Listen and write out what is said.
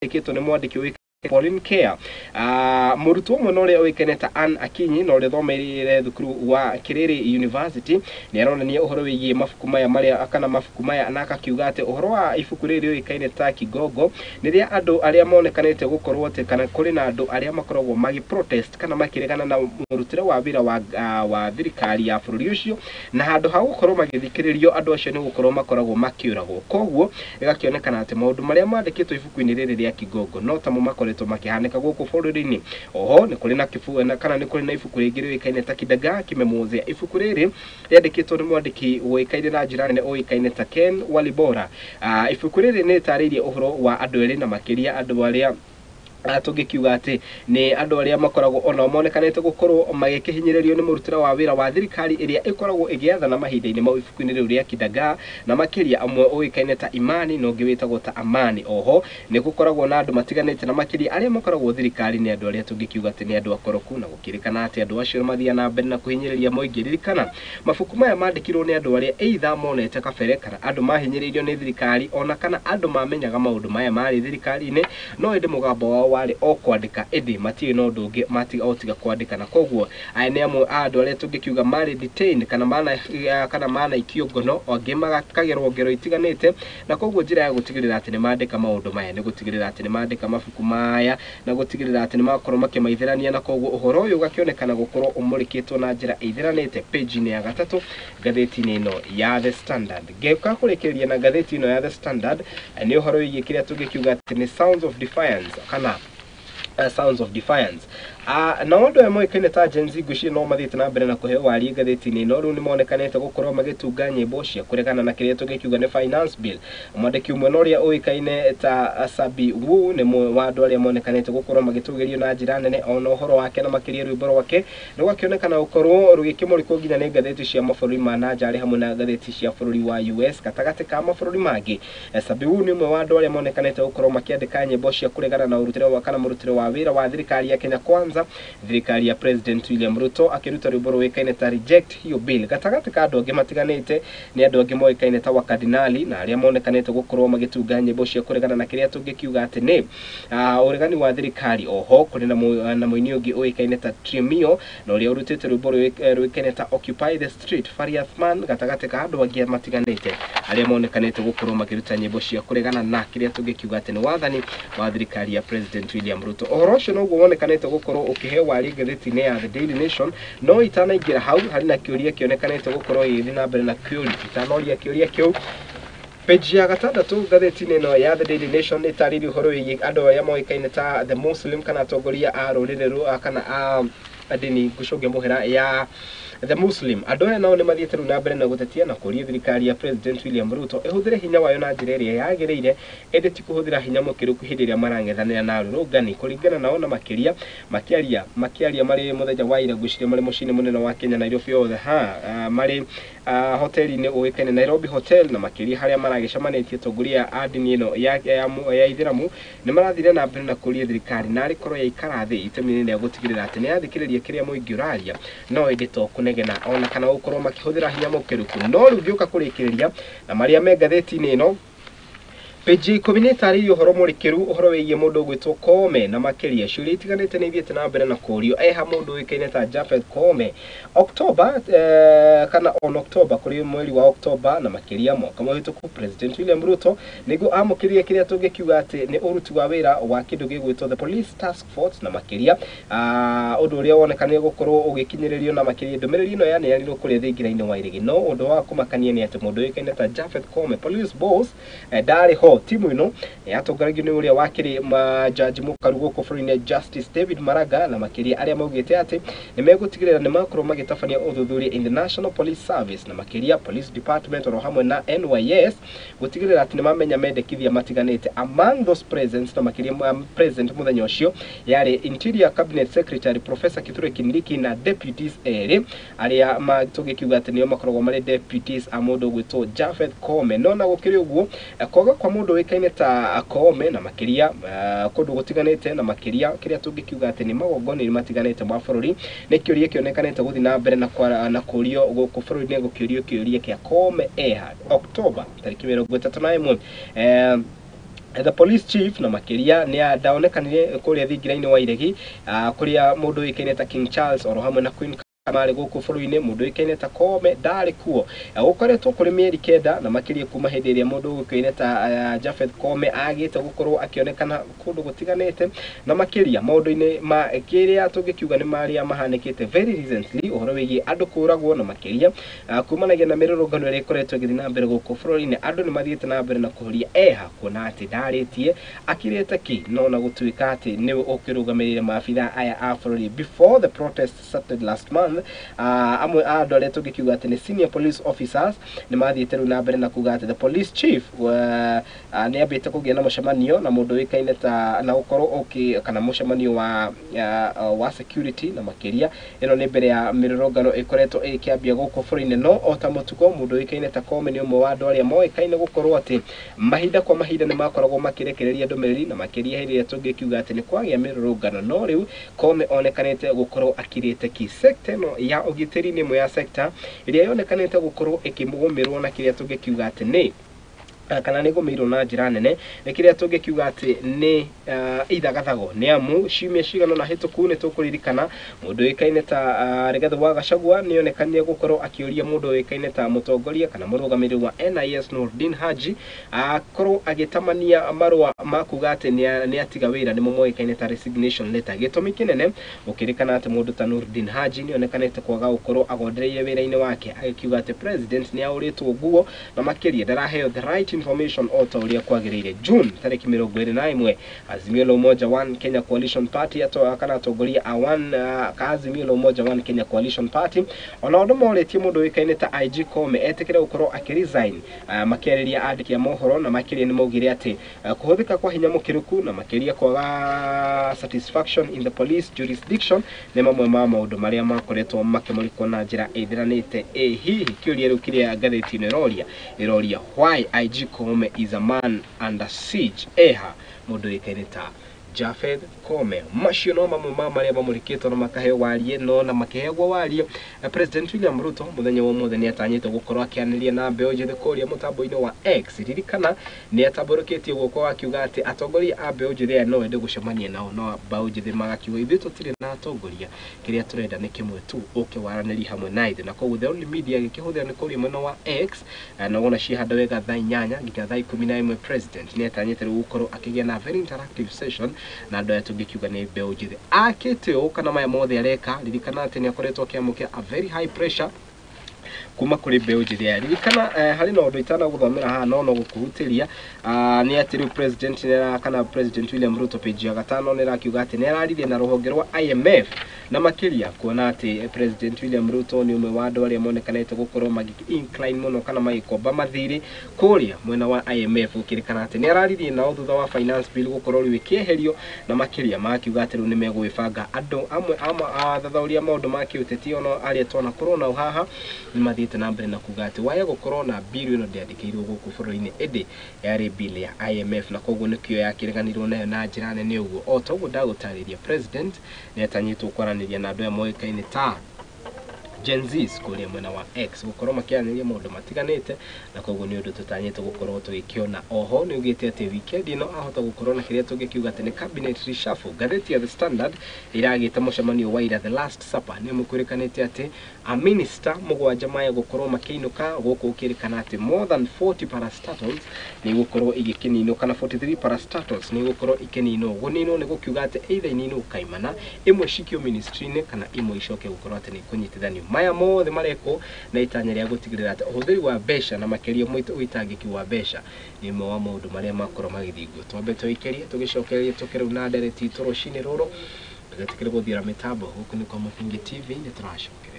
Rĩandĩkĩtwo nĩ mwandĩki ũĩkaine Pauline Care. Mũrutwo ũmwe na ũrĩa ũĩkaine ta Ann Akinyi na ũrĩa ũthomeire thukuru wa Kiriri University nĩ aronania ũhoro wĩgiĩ mabuku maya marĩa kana mabuku maya, na akakiuga atĩ ũhoro wa ibuku rĩrĩ rĩũĩkaine ta Kigongo nĩ rĩa andũ arĩa monekanĩte gũkorwo atĩ kana kũrĩ na andũ arĩa makoragwo magĩ protest kana makĩregana na mũrutĩre wa wĩra wa thirikari ya bũrũri ũcio, na handũ ha gũkorwo magĩthikĩrĩrio andũ acio nĩ gũkorwo makoragwo makĩũragwo. Koguo ĩgakĩonekana atĩ maũndũ marĩa mandĩkĩtwo ibuku-inĩ rĩrĩ rĩa Kigongo no tamo makoretwo makĩhanĩka gũkũ bũrũri-inĩ. Oho nĩ kũrĩ na kĩbu na kana nĩ kũrĩ na ibuku rĩngĩ rĩũĩkaine ta Kidagaa Kimemuozea. Ibuku rĩrĩ rĩandĩkĩtwo nĩ mwandĩki ũĩkaine na njĩra nene ũĩkaine ta Ken Walibora. Ibuku rĩrĩ nĩ rĩtarĩirie ũhoro wa andũ erĩ na makĩria andũ arĩa tũngĩkiuga atĩ nĩ andũ arĩa makoragwo onao monekanĩte gũkorwo magĩkĩhinyĩrĩrio nĩ mũrutĩre wa wĩra wa thirikari ĩrĩa ĩkoragwo ĩgĩathana mahinda-inĩ mau ibuku-inĩ rĩu rĩa Kidagaa, na makĩria amwe ũĩkaine ta Imani na ũngĩ wĩtagwo ta Amani. Oho nĩ gũkoragwo na andũ matiganĩte na makĩria arĩa makoragwo thirikari nĩ andũ arĩa tũngĩkiuga atĩ nĩ andũ akoroku, na gũkĩrĩkana atĩ andũ acio mathiaga na mbere na kũhinyĩrĩria mũingĩ. Ririkana mabuku maya mandĩkirwo nĩ andũ arĩa either monete kabere kana andũ mahinyĩrĩirio nĩ thirikari, ona kana andũ mamenyaga maũndũ maya marĩ thirikari-inĩ, no ĩndĩ mũgambo wao warĩ o kwandĩka, ĩndĩ matiũĩ na ũndũ ũngĩ matiga o tiga kwandĩka. Na koguo aya nĩ amwe a andũ arĩa tũngĩkiuga marĩ detained kana mana kana manaikio ngono, angĩ makagerwo ngero itiganĩte, na koguo njĩra ya gũtigĩrĩra atĩ nĩ mandĩka maũndũ maya nĩ gũtigĩrĩra atĩ nĩ mandĩka mabuku maya na gũtigĩrĩra atĩ nĩ makorwo makĩmaithĩrania, na koguo ũhoro ũyũ ũgakĩonekana gũkorwo ũmũrĩkĩtwo na njĩra ĩithĩranĩte page-inĩ ya gatatũ ngathĩti-inĩ ĩno ya The Standard. Ngĩũka kũrĩkĩrĩria na ngathĩti ĩno ya The Standard nĩ ũhoro wĩgiĩ kĩrĩa tũngĩkiuga atĩ nĩ Sounds of Defiance kana Sounds of Defiance. Na andũ aya moĩkaine ta Gen Z ngwĩciria no mathiĩte na mbere na kũheo warie ngathĩti-inĩ ĩno. Rĩu nĩ monekanĩte gũkorwo magĩtunga nyĩmbo cia kũregana na kĩrĩa tũngĩkiuga nĩ finance bill. Mwandĩki ũmwe na ũrĩa ũĩkaine ta Sabi Wu nĩ ũmwe wa andũ arĩa monekanĩte gũkorwo magĩtũgĩrio na njĩra nene, ona ũhoro wake na makĩria rwĩmbo rwake rũgakĩonekana gũkorwo rũgĩkĩmũrĩkwo nginya nĩ ngathĩti cia mabũrũri ma na nja arĩ hamwe na ngathĩti cia bũrũri wa US gatagatĩ ka mabũrũri mangĩ. Sabi Wu nĩ ũmwe wa andũ arĩa monekanĩte gũkorwo makĩandĩka nyĩmbo cia kũregana na ũrutĩre wa kana mũrutĩre wa wĩra wa thirikari ya Kenya Kwanza, thirikari ya President William Ruto, akĩruta rwĩmbo rũĩkaine ta Reject Hiyo Bill. Gatagatĩ ka andũ angĩ matiganĩte nĩ andũ angĩ moĩkaine ta Wakardinali na arĩa monekanĩte gũkorwo magĩtunga nyĩmbo cia kũregana na kĩrĩa tũngĩkiuga atĩ nĩ ũregani wa thirikari. Oho kũrĩ na mũini ũngĩ ũĩkaine ta Trimio na ũrĩa ũrutĩte rwĩmbo rũĩkaine ta Occupy the Street, Fari Athman, gatagatĩ ka andũ angĩ matiganĩte arĩa monekanĩte gũkorwo makĩruta nyĩmbo cia kũregana na kĩrĩa tũngĩkiuga atĩ nĩ wathani wa thirikari ya President William Ruto. Ũhoro ũcio noguo wonekanĩte gũkorwo ũkĩheo wari ngathĩti-inĩ ya The Daily Nation. No itanaingĩra hau harĩ na kĩũria kĩonekanĩte gũkorwo gĩgĩthiĩ na mbere na kĩũria, itanoria kĩũria kĩu, page ya gatandatũ ngathĩti-inĩ ĩno ya The Daily Nation nĩ ĩtarĩirie ũhoro wĩgiĩ andũ arĩa moĩkaine ta The Muslim kana atongoria a rũrĩrĩ rũ kana a ndini ngũcũnge mũhera ya The Muslim. Andũ aya nao nĩ mathiĩte rĩu na mbere na gũtetia na kũũria thirikari ya President William Ruto ĩhũthĩre hinya wayo na njĩra ĩrĩa yagĩrĩire, ĩndĩ ti kũhũthĩra hinya mũkĩrũku hĩndĩ ĩrĩa marang'ethanĩra na arũrũngani. Kũringana nao na makĩria makĩaria marĩ mũthenya wa ira ngwĩciria marĩ mũciĩ-inĩ mũnene wa Kenya Nairobi othe ha marĩ hoteli-inĩ ũĩkaine Nairobi Hotel, na makĩria harĩa maragĩcemanĩtie atongoria a ndini ĩno ya Ithĩramu, nĩ marathire na mbere na kũũria thirikari narĩ korwo yaikara thĩ itemi-inĩ rĩa gũtigĩrĩra atĩ nĩ yathikĩrĩria kĩrĩa mũingĩ ũraria, no ĩndĩ to kũnegena ona kana gũkorwo makĩhũthĩra hinya mũkĩrũku. No rĩu ngĩũka kũrĩkĩrĩria na marĩa me ngathĩti-inĩ ĩno, page 10 nĩ ĩtarĩirie ũhoro mũrikĩru ũhoro wĩgiĩ mũndũ ũgwĩtwo Koome, na makĩria ciũria itiganĩte nĩ ithiĩte na mbere na kũũrio eha mũndũ ũĩkaine ta Japheth Koome. October kana on October kũrĩ mweri wa October na makĩria mwaka mũhĩtũku, President William Ruto nĩguo amũkĩrire kĩrĩa tũngĩkiuga atĩ nĩ ũruti wa wĩra wa kĩndũ gĩgwĩtwo the Police Task Force, na makĩria ũndũ ũrĩa wonekanire gũkorwo ũgĩkinyĩrĩrio na makĩria ndũmĩrĩri ĩno yaneanirwo kũrĩa thingira-inĩ wa Iregi. No ũndũ wa kũmakania nĩ atĩ mũndũ ũĩkaine ta Japheth Koome, police boss, ndarĩ ho. Timu ĩno yatongoragio nĩ ũrĩa wakĩrĩ jaji mũkaru gũkũ bũrũri-inĩ Justice David Maraga, na makĩria arĩa maugĩte atĩ nĩ megũtigĩrĩra nĩ makorwo magĩtabania ũthuthuria in the National Police Service na makĩria Police Department oro hamwe na NYS gũtigĩrĩra atĩ nĩ mamenya mendekithia matiganĩte. Among those present na makĩria present mũthenya ũcio yarĩ Interior Cabinet Secretary Professor Kithure Kindiki na deputies erĩ arĩa tũngĩkiuga atĩ nĩo makoragwo marĩ deputies a mũndũ ũgwĩtwo Japheth Koome. No na gũkĩrĩ ũguo, kwaga kwa mũndũ ũĩkaine ta Koome na makĩria kũndũ gũtiganĩte na makĩria kĩrĩa tũngĩkiuga atĩ nĩ magongona-inĩ matiganĩte ma bũrũri nĩ kĩũria kĩonekanĩte gũthiĩ na mbere na kũũrio gũkũ bũrũri-inĩ, gũkĩũrio kĩũria kĩa Koome eha October tarĩki 31. The police chief na makiria nĩ ndaonekanire kũrĩa thingira-inĩ wa Iregi, kũrĩa mũndũ ũĩkaine ta King Charles oro hamwe na Queen marĩ gũkũ bũrũri-inĩ. Mũndũ ũĩkaine ta Koome ndarĩ kuo. Gũkoretwo kũrĩ mĩeri 9 na makĩria kuma hĩndĩ ĩrĩa mũndũ ũĩkaine ta Japheth Koome agĩte gũkorwo akĩonekana kũndũ gũtiganĩte, na makĩria maũndũ-inĩ ma kĩrĩa tũngĩkiuga nĩ marĩa mahanĩkĩte very recently, ũhoro wĩgiĩ andũ kũragwo, na makĩria kumanagia na mĩrũrũngano ĩrĩa ĩkoretwo ĩgĩthiĩ na mbere gũkũ bũrũri-inĩ. Andũ nĩ mathiĩte na mbere na kũhoria eha kuona atĩ ndarĩtie akirĩte ki, no na gũtuĩka atĩ nĩwe ũkĩrũgamĩrĩire maabitha aya a bũrũri. Before the protest started last month, amwe a andũ arĩa tũngĩkiuga atĩ nĩ senior police officers nĩ mathiĩte rĩu na mbere na kuga atĩ the police chief nĩ ambĩte kũgĩa na mũcemanio na mũndũ ũĩkaine ta na gũkorwo ũkĩ kana mũcemanio wa security, na makĩria ĩno nĩ mbere ya mĩrũrũngano ĩkoretwo ĩkĩambia gũkũ bũrũri-inĩ. No o ta mũtugo, mũndũ ũĩkaine ta Koome nĩ ũmwe wa andũ arĩa moĩkaine gũkorwo atĩ mahinda kwa mahinda nĩ makoragwo makĩrekereria ndũmĩrĩri, na makĩria hĩndĩ ĩrĩa tũngĩkiuga atĩ nĩ kwagĩa mĩrũrũngano. No rĩu Koome onekanĩte gũkorwo akirĩte ki. Sector ĩno ya ũgitĩri nĩ ĩmwe ya sector ĩrĩa yonekanĩte gũkorwo ĩkĩgũmĩrwo na kĩrĩa tũngĩkiuga atĩ nĩ kana nĩ gũmĩirwo na njĩra nene nĩ kĩrĩa tũngĩkiuga atĩ nĩ ithagathago, nĩ amu ciumia cigana ũna hĩtũku nĩ tũkũririkana mũndũ ũĩkaine ta Rigathĩ wa Gachagua nĩ onekanire gũkorwo akĩũria mũndũ ũĩkaine ta mũtongoria kana mũrũgamĩrĩri wa NIS Nurdin Haji akorwo agĩtamania marũa ma kuga atĩ nĩ atiga wĩra, nĩmo moĩkaine ta resignation letter. Gĩtũmi kĩnene gũkĩrĩkana atĩ mũndũ ta Nurdin Haji nĩ onekanĩte kwaga gũkorwo agondereire wĩra-inĩ wake, agĩkiuga atĩ president nĩ aũrĩtwo nguo na makĩria ndaraheo the right information o ta ũrĩa kwagĩrĩire. June tarĩki 21, Azimio la Umoja One Kenya Coalition Party ato, kana atongoria a One ka Azimio la Umoja One Kenya Coalition Party ona ũndũ morĩtie mũndũ ũĩkaine ta IG Koome etĩkĩre gũkorwo akĩresign. Makĩarĩria andĩki a mohoro, na makĩria nĩ maugire atĩ kũhũthĩka kwa hinya mũkĩrũku na makĩria kwaga satisfaction in the police jurisdiction nĩ mamwe ma maũndũ marĩa makoretwo makĩmũrĩkwo na njĩra ĩthiranĩte. Ĩ hihi kĩũria rĩu kĩrĩa ngathĩti ĩno ĩroria, why IG Koome is a man under siege? Eha mũndũ ũĩkaine ta Japheth Koome? Macio no mamwe ma marĩa mamũrĩkĩtwo na makaheo warie, no na makĩheagwo warie, President William Ruto mũthenya wa ũmũthĩ nĩ atanyĩte gũkorwo akĩanĩria na mbeũ njĩthĩ kũrĩa mũtambo-inĩ wa X. Ririkana nĩ atambũrũkĩtie guoko akiuga atĩ atongoria a mbeũ njĩthĩ aya no ende gũcemania nao, no mbeũ njĩthĩ magakiuga ithuĩ tũtirĩ na atongoria, kĩrĩa tũrenda nĩ kĩmwe tu, ũke waranĩrie hamwe na ithuĩ. Na koguo the only media gĩkĩhũthĩra nĩ kũrĩa mwena wa X, na wona ciahanda wega thaa 8 nginya thaa 11, president nĩ atanyĩte rĩu gũkorwo akĩgĩa na very interactive session na andũ aya tũngĩkiuga nĩ mbeũ njĩthĩ. Akĩte ũũ kana maya mothe areka, ririkana atĩ nĩ akoretwo akĩamũkĩra a very high pressure kuma kũrĩ mbeũ njĩthĩ aya. Ririkana harĩ na ũndũ itanagũthomera haha no no gũkũhutĩria, nĩ atĩ rĩu president kana President William Ruto, page ya 5, nĩ ĩrakiuga atĩ nĩ araririe na rũhonge rwa IMF, na makĩria kuona atĩ President William Ruto nĩ ũmwe wa andũ arĩa monekanĩte gũkorwo magĩ incline mũno kana magĩkomba mathirĩ kũrĩa mwena wa IMF. Gũkĩrĩkana atĩ nĩ araririe nao thutha wa finance bill gũkorwo rĩu ĩkĩeherio, na makĩria makiuga atĩ rĩu nĩ megwĩbanga. Andũ amwe athathaũri a maũndũ ma kĩũteti ona arĩa twanakorwo nao haha nĩ mathiĩte na mbere na kuga atĩ waya gũkorwo na bill ĩno ndĩandĩkĩirwo gũkũ bũrũri-inĩ, ĩndĩ yarĩ bill ya IMF, na koguo nĩkĩo yakĩreganirwo nayo na njĩra nene ũguo. O ta ũguo ndagũtarĩria, president nĩ atanyĩtwo kwaranĩria na andũ aya moĩkaine ta Gen Zs kũrĩa mwena wa X, gũkorwo makĩaranĩria maũndũ matiganĩte, na koguo nĩ ũndũ tũtanyĩte gũkorwo tũgĩkĩona. Oho nĩ ugĩte atĩ weekend ĩno ahota gũkorwo na kĩrĩa tũngĩkiuga atĩ nĩ cabinet reshuffle. Ngathĩti ya The Standard ĩragĩta mũcemanio wa ira the last supper, nĩ mũkwĩrĩkanĩte atĩ a minister 7 maya gũkorwo makĩinũka gũkũ, gũkĩrĩkana atĩ more than 40 parastatals nĩ igũkorwo igĩkĩninwo, kana 43 parastatals nĩ igũkorwo ikĩninwo. Gũninwo nĩ gũkiuga atĩ either ininwo kaimana, imwe cikio ministry-inĩ, kana imwe icoke gũkorwo atĩ nĩ ikũnyitithanio. Maya mothe marekwo na itanya rĩa gũtigĩrĩra atĩ ũhũthĩri wa mbeca na makĩria ũitangĩki wa mbeca nĩ ũmwe wa maũndũ marĩa makorwo magĩthingwo. Twambe tũikĩrie tũgĩcokererie tũke rĩu na ndereti itũ rũcinĩ rũrũ. Ndũgetĩkĩre gũthiĩra mĩtambo. Gũkũ nĩ kwa Mũthingi TV, nĩ tũracoka.